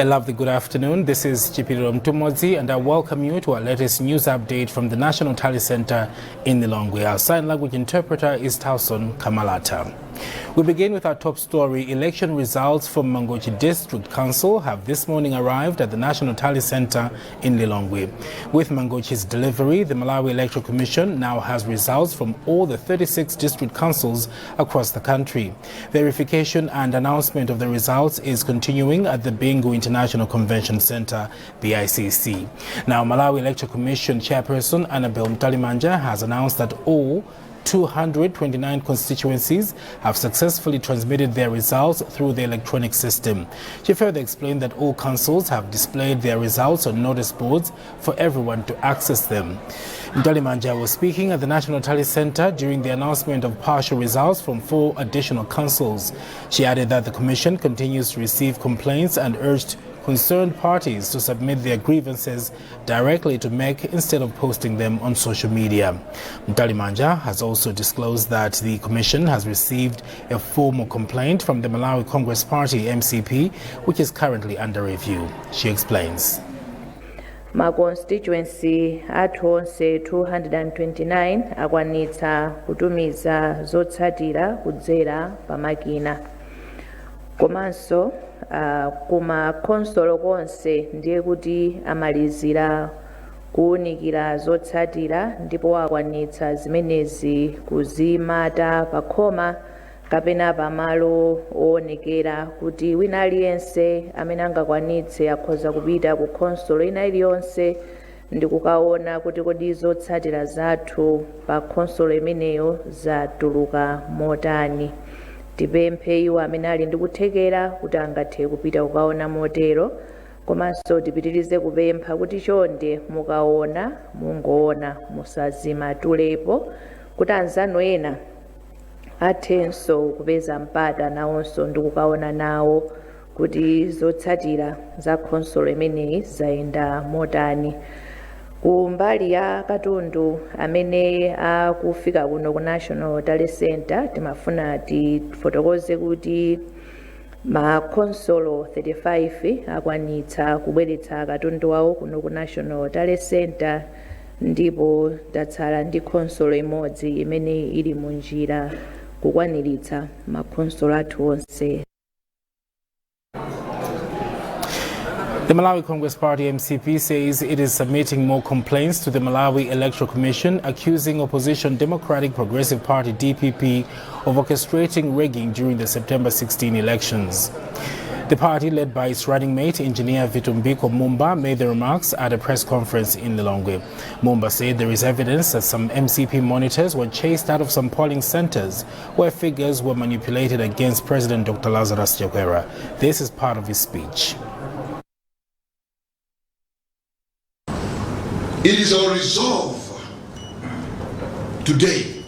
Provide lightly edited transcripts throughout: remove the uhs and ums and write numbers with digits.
A lovely good afternoon. This is Chipiliro Mtumodzi, and I welcome you to our latest news update from the National Tally Center in Lilongwe. Our sign language interpreter is Tauson Kamalata. We begin with our top story. Election results from Mangochi District Council have this morning arrived at the National Tally Center in Lilongwe. With Mangochi's delivery, the Malawi Electoral Commission now has results from all the 36 district councils across the country. Verification and announcement of the results is continuing at the Bingu International Convention Center, BICC. Now, Malawi Electoral Commission Chairperson Annabel Mtalimanja has announced that all 229 constituencies have successfully transmitted their results through the electronic system. She further explained that all councils have displayed their results on notice boards for everyone to access them. Mtalimanja was speaking at the National Tally Center during the announcement of partial results from 4 additional councils. She added that the commission continues to receive complaints and urged concerned parties to submit their grievances directly to MEC instead of posting them on social media. Mtalimanja has also disclosed that the commission has received a formal complaint from the Malawi Congress Party, MCP, which is currently under review. She explains. Ma constituency athu onse 229 akwanitsa kutumiza zotsatira kudzera pamakina, komanso kuma khonsolo konse ndiye kuti amalizira kuwunikira zotsatira ndipo akwanitsa zimenezi kuzimata pakhoma kapena pamalo owonekera kuti wina aliyense amene angakwanitse akhoza kupita ku khonsolo ina iliyonse ndi kukaona kuti kodi zotsatira zathu pa khonsolo imeneyo zatuluka motani. Tipemphe iwo amene ali ndi kuthekera kuti angathe kupita kukaona motero, komanso tipitirize kupempha kuti chonde mukaona mungoona, musazimatulepo kuti anzanu ena athenso kupeza mpata nawonso ndi kukaona nawo kuti zotsatira za khonsolo imeneyi zayenda motani. Ku mbali ya katundu amene akufika kuno ku National Tally Center, timafuna tifotokoze kuti makhonsolo 35 akwanitsa kubweretsa katundu wawo kuno ku National Tally Center, ndipo tatsala ndi khonsolo imodzi imene ili munjira kukwaniritsa makhonsolo athu onse. The Malawi Congress Party MCP says it is submitting more complaints to the Malawi Electoral Commission, accusing opposition Democratic Progressive Party DPP of orchestrating rigging during the September 16 elections. The party, led by its running mate, Engineer Vitumbiko Mumba, made the remarks at a press conference in Lilongwe. Mumba said there is evidence that some MCP monitors were chased out of some polling centers where figures were manipulated against President Dr. Lazarus Chakwera. This is part of his speech. It is our resolve today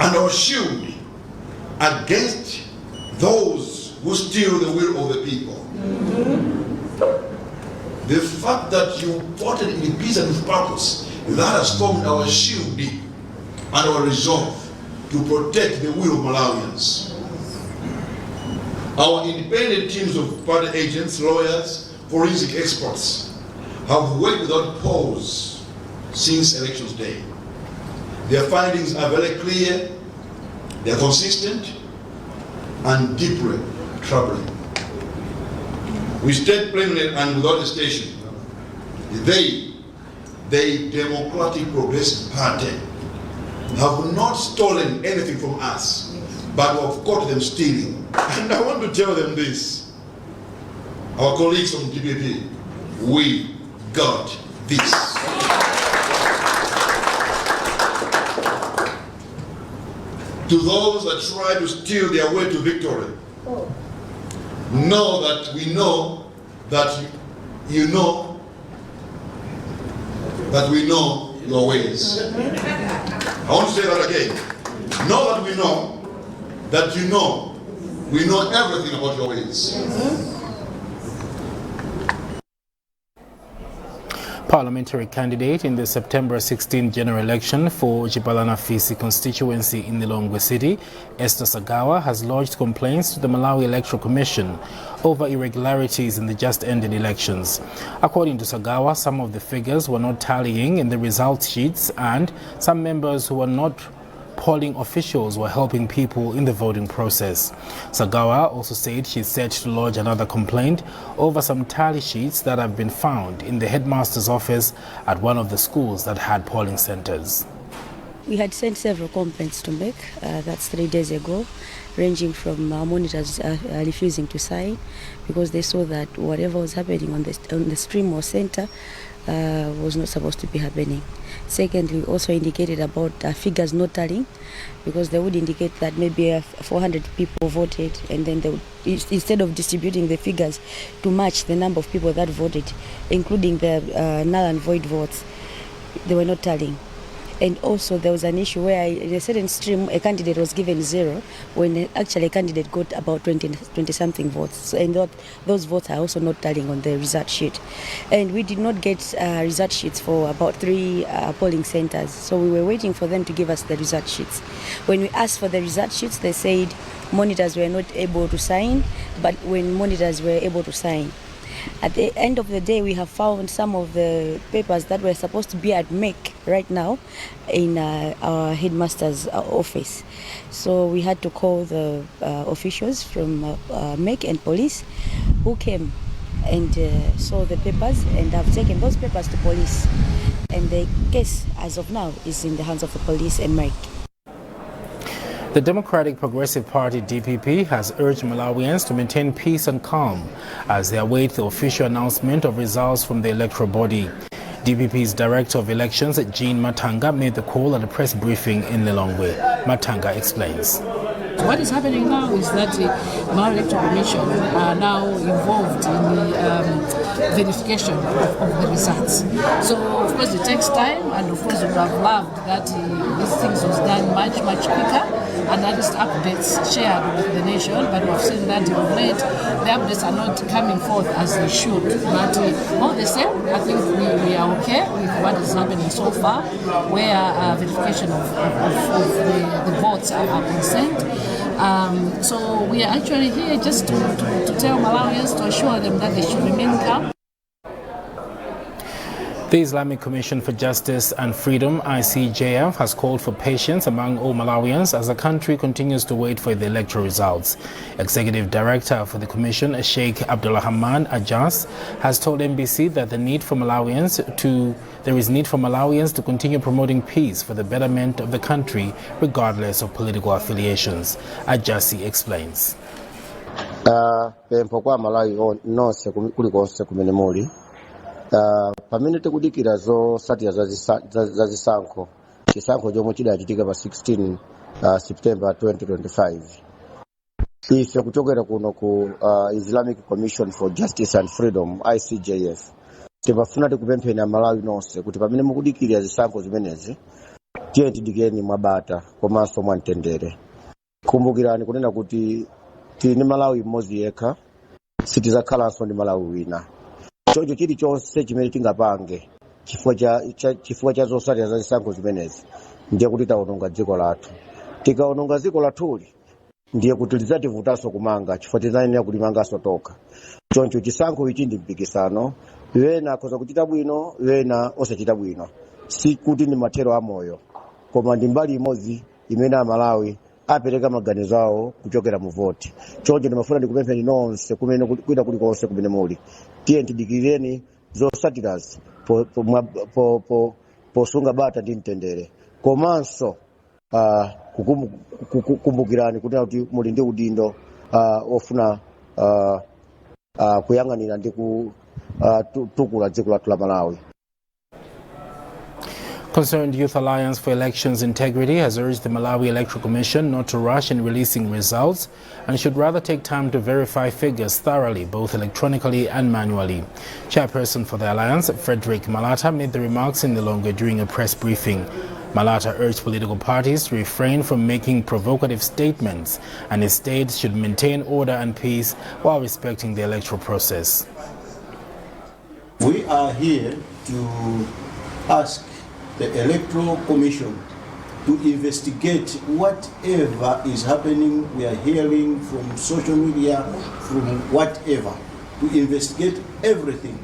and our shield against those who steal the will of the people. The fact that you voted in peace and with purpose, that has formed our shield and our resolve to protect the will of Malawians. Our independent teams of party agents, lawyers, forensic experts have worked without pause since elections day. Their findings are very clear, they are consistent, and deeply troubling. We state plainly and without hesitation, they, the Democratic Progressive Party, have not stolen anything from us, but we have caught them stealing. And I want to tell them this, our colleagues from DPP, we got this. To those that try to steal their way to victory, know that we know that you know that we know your ways. I want to say that again. Know that we know that you know we know everything about your ways. Parliamentary candidate in the September 16 general election for Chipalana Fisi constituency in Lilongwe City, Esther Sagawa, has lodged complaints to the Malawi Electoral Commission over irregularities in the just ended elections. According to Sagawa, some of the figures were not tallying in the result sheets and some members who were not polling officials were helping people in the voting process. Sagawa also said she is set to lodge another complaint over some tally sheets that have been found in the headmaster's office at one of the schools that had polling centers. We had sent several complaints to MEC, that's 3 days ago, ranging from monitors refusing to sign because they saw that whatever was happening on the stream or center was not supposed to be happening. Secondly, we also indicated about figures not tallying because they would indicate that maybe 400 people voted, and then they would, instead of distributing the figures to match the number of people that voted, including the null and void votes, they were not tallying. And also there was an issue where in a certain stream a candidate was given zero when actually a candidate got about 20 something votes. So, and those votes are also not tallying on the result sheet. And we did not get result sheets for about three polling centers. So we were waiting for them to give us the result sheets. When we asked for the result sheets, they said monitors were not able to sign, but when monitors were able to sign, at the end of the day, we have found some of the papers that were supposed to be at MEC right now in our headmaster's office. So we had to call the officials from MEC and police, who came and saw the papers and have taken those papers to police. And the case, as of now, is in the hands of the police and MEC. The Democratic Progressive Party, DPP, has urged Malawians to maintain peace and calm as they await the official announcement of results from the electoral body. DPP's Director of Elections, Jean Mathanga, made the call at a press briefing in Lilongwe. Mathanga explains. What is happening now is that the Malawi Electoral Commission are now involved in the verification of the results. So, of course, it takes time, and of course, we would have loved that these things was done much, much quicker and at least updates shared with the nation. But we have seen that of late, the updates are not coming forth as they should. But all the same, I think we are okay with what is happening so far, where verification of the votes are concerned. So we are actually here just to tell Malawians, to assure them that they should remain calm. The Islamic Commission for Justice and Freedom, ICJF, has called for patience among all Malawians as the country continues to wait for the electoral results. Executive Director for the Commission, Sheikh Abdulrahman Ajas, has told MBC that there is need for Malawians to continue promoting peace for the betterment of the country, regardless of political affiliations. Ajasi explains. Pempho kwa Malawi nonse kulikonse kumene muli, pamene tikudikira zotsatira za zisankho, chisankho chomwe chidachitika pa 16 September 2025, ife kuchokera kuno ku Islamic Commission for Justice and Freedom, ICJF, timafuna tikupempheni Amalawi nonse kuti pamene mukudikira zisankho zimenezi, tiye tidikireni mwabata komanso mwamtendere. Kumbukirani kunena kuti tili ndi Malawi mmodzi yekha, sitizakhalanso ndi Malawi wina. Choncho chilichonse chimene tingapange chifukwa cha zotsatira za zisankho zimenezi, ndiye kuti tawononga dziko lathu. Tikawononga dziko lathuli, ndiye kuti lidzativutanso kumanga, chifukwa tidzayenera kulimanganso tokha. Choncho chisankho ichi ndi mpikisano, wena akhoza kuchita bwino, wena osachita bwino. Sikuti ndi mathero amoyo, koma ndi mbali imodzi imene Amalawi apereka maganizo awo kuchokera mu voti. Choncho ndimafuna ndikupempheni nonse kumene kwina kulikonse kumene muli, tiye tidikireni zotsatirazi posunga bata ndi mtendere, komanso kumbukirani kunena kuti muli ndi udindo ofuna kuyang'anira ndi kutukula dziko lathu la Malawi. Concerned Youth Alliance for Elections Integrity has urged the Malawi Electoral Commission not to rush in releasing results and should rather take time to verify figures thoroughly, both electronically and manually. Chairperson for the alliance, Frederick Malata, made the remarks in Lilongwe during a press briefing. Malata urged political parties to refrain from making provocative statements and instead should maintain order and peace while respecting the electoral process. We are here to ask the Electoral Commission to investigate whatever is happening. We are hearing from social media, from whatever, to investigate everything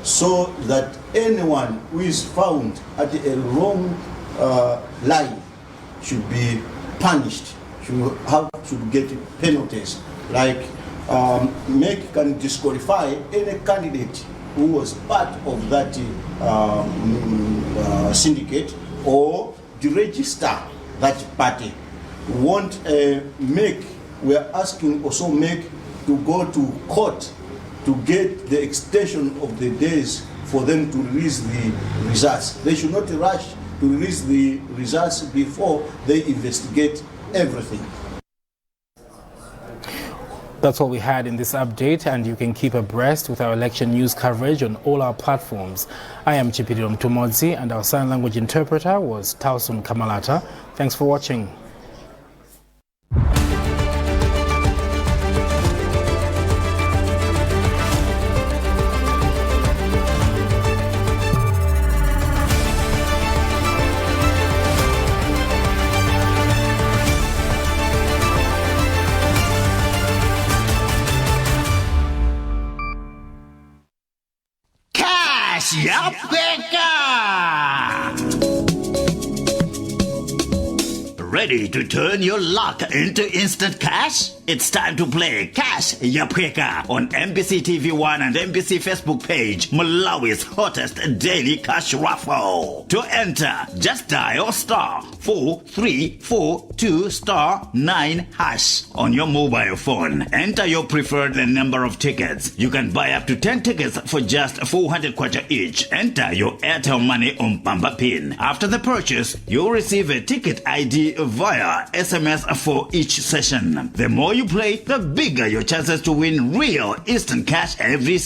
so that anyone who is found at a wrong line should be punished, should get penalties. Like MEC can disqualify any candidate who was part of that syndicate or deregister that party. We want MEC, we are asking also MEC to go to court to get the extension of the days for them to release the results. They should not rush to release the results before they investigate everything. That's all we had in this update, and you can keep abreast with our election news coverage on all our platforms. I am Chipiriro Mtumodzi, and our sign language interpreter was Tauson Kamalata. Thanks for watching. Cash Yaphweka! Ready to turn your luck into instant cash? It's time to play Cash Yaphweka on MBC TV1 and MBC Facebook page, Malawi's hottest daily cash raffle. To enter, just dial *4342*9# on your mobile phone. Enter your preferred number of tickets. You can buy up to 10 tickets for just 400 kwacha each. Enter your Airtel Money on Pamba PIN. After the purchase, you'll receive a ticket ID via SMS for each session. The more you play, the bigger your chances to win real instant cash every